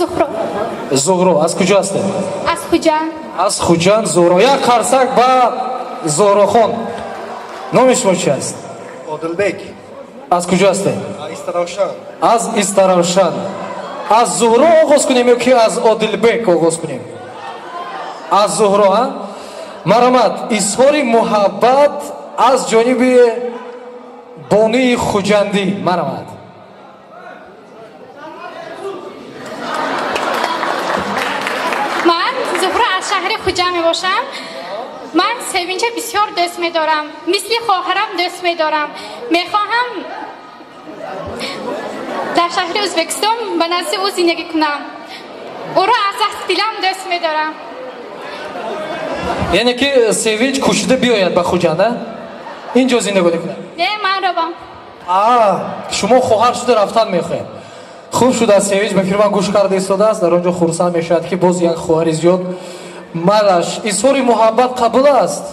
Зуҳро. Зуҳро, аз куҷо ҳастед? Аз Хуҷанд. Аз Хуҷанд Зуҳро. Як қарсак ба Зуҳрохон. Номи шумо чи аст? Одилбек. Аз куҷо ҳастед? Истаравшан. Аз Истаравшан. Аз Зуҳро оғоз кунем ё ки аз Одилбек оғоз кунем? Аз Зуҳро, а? Марҳамат, изҳори муҳаббат аз ҷониби бонуи хуҷандӣ, марҳамат. Ман Зуҳро, аз шаҳри Хуҷанд мебошам. Ман Севинча бисёр дӯст медорам, мисли хоҳарам дӯст медорам. Мехоҳам дар шаҳри Ӯзбекистон ба назди ӯ зиндагӣ кунам. Ӯро аз асли дилам дӯст медорам. Яъне ки Севинч кӯчида биёяд ба Хуҷанд, а, ин ҷо зиндагонӣ кунад? Не, ман равам. А, шумо хоҳар шуда рафтан мехоҳед. Хуб шуда, Севинч ба фикри ман гӯш карда истодааст дар он ҷо, хурсанд мешавад, ки боз як хоҳари зиёд. Майлаш, изҳори муҳаббат қабул аст?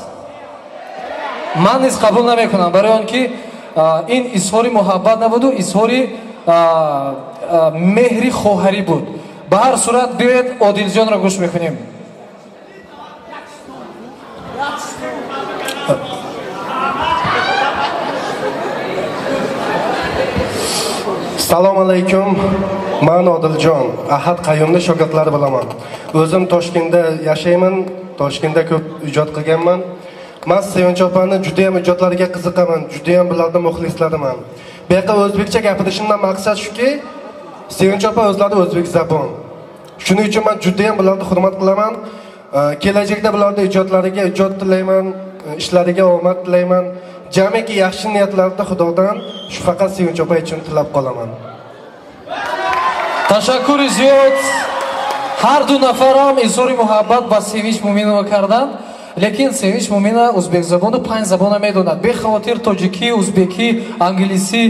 Ман низ қабул намекунам, барои он ки ин изҳори муҳаббат набуду изҳори меҳри хоҳарӣ буд. Ба ҳар сурат, биёед, Одилҷонро гӯш мекунем. Assalomu alaykum. Man Odiljon, Ahad Qayumni shogirdlari bo'laman. O'zim Toshkentda yashayman, Toshkentda ko'p ijod qilganman. Man Sevinch opani juda ham ijodlariga qiziqaman, juda ham bularni muxlislariman. Bu yoqqa o'zbekcha gapirishimdan maqsad shuki, Sevinch opa o'zlari o'zbek zabon. Shuning uchun man juda ham bularni hurmat qilaman. Kelajakda bularni ijodlariga ijod tilayman, ishlariga omad tilayman. Jamiki yaxshi niyatlarni Xudodan shu faqat Sevinch opa uchun tilab qolaman. Ташаккури зиёд. Ҳар ду нафарам изҳори муҳаббат ба Севинч Муминова карданд, лекин Севинч Муминова узбекзабону панҷ забона медонад. Бехавотир тоҷикӣ, узбекӣ, англисӣ,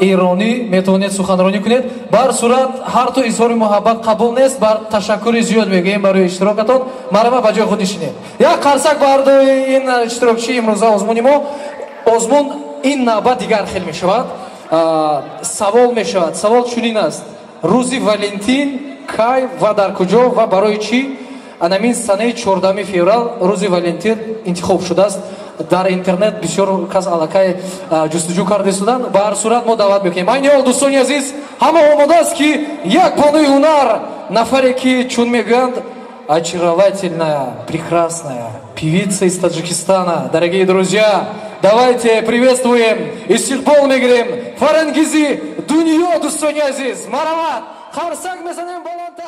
эронӣ метавонед суханронӣ кунед. Ба ҳар сурат, ҳар ду изҳори муҳаббат қабул нест. Бар ташаккури зиёд мегӯем барои иштирокатон. Марҳамат, ба ҷои худ нишинед. Як қарсак ба ҳардуи ин иштирокчии имрӯза озмуни мо. Озмун ин навбат дигар хел мешавад. Савол мешавад. Савол чунин аст: рӯзи Валентин кай ва дар куҷо ва барои чӣ анамин санаи 14 феврал рӯзи Валентин интихоб шудааст? Дар интернет бисёр кас аллакай ҷустуҷӯ карда истоданд. Ба ҳар сурат, мо даъват мекунем. Айни ҳол, дӯстони азиз, ҳама омодааст, ки як бонуи ҳунар, нафаре ки, чун мегӯянд, очаровательная, прекрасная певица из Таджикистана. Дорогие друзья, давайте приветствуем, истиқбол мегирем Фарангизи Дунё. Дӯстони азиз, марҳамат, қарсак мезанем баландтар.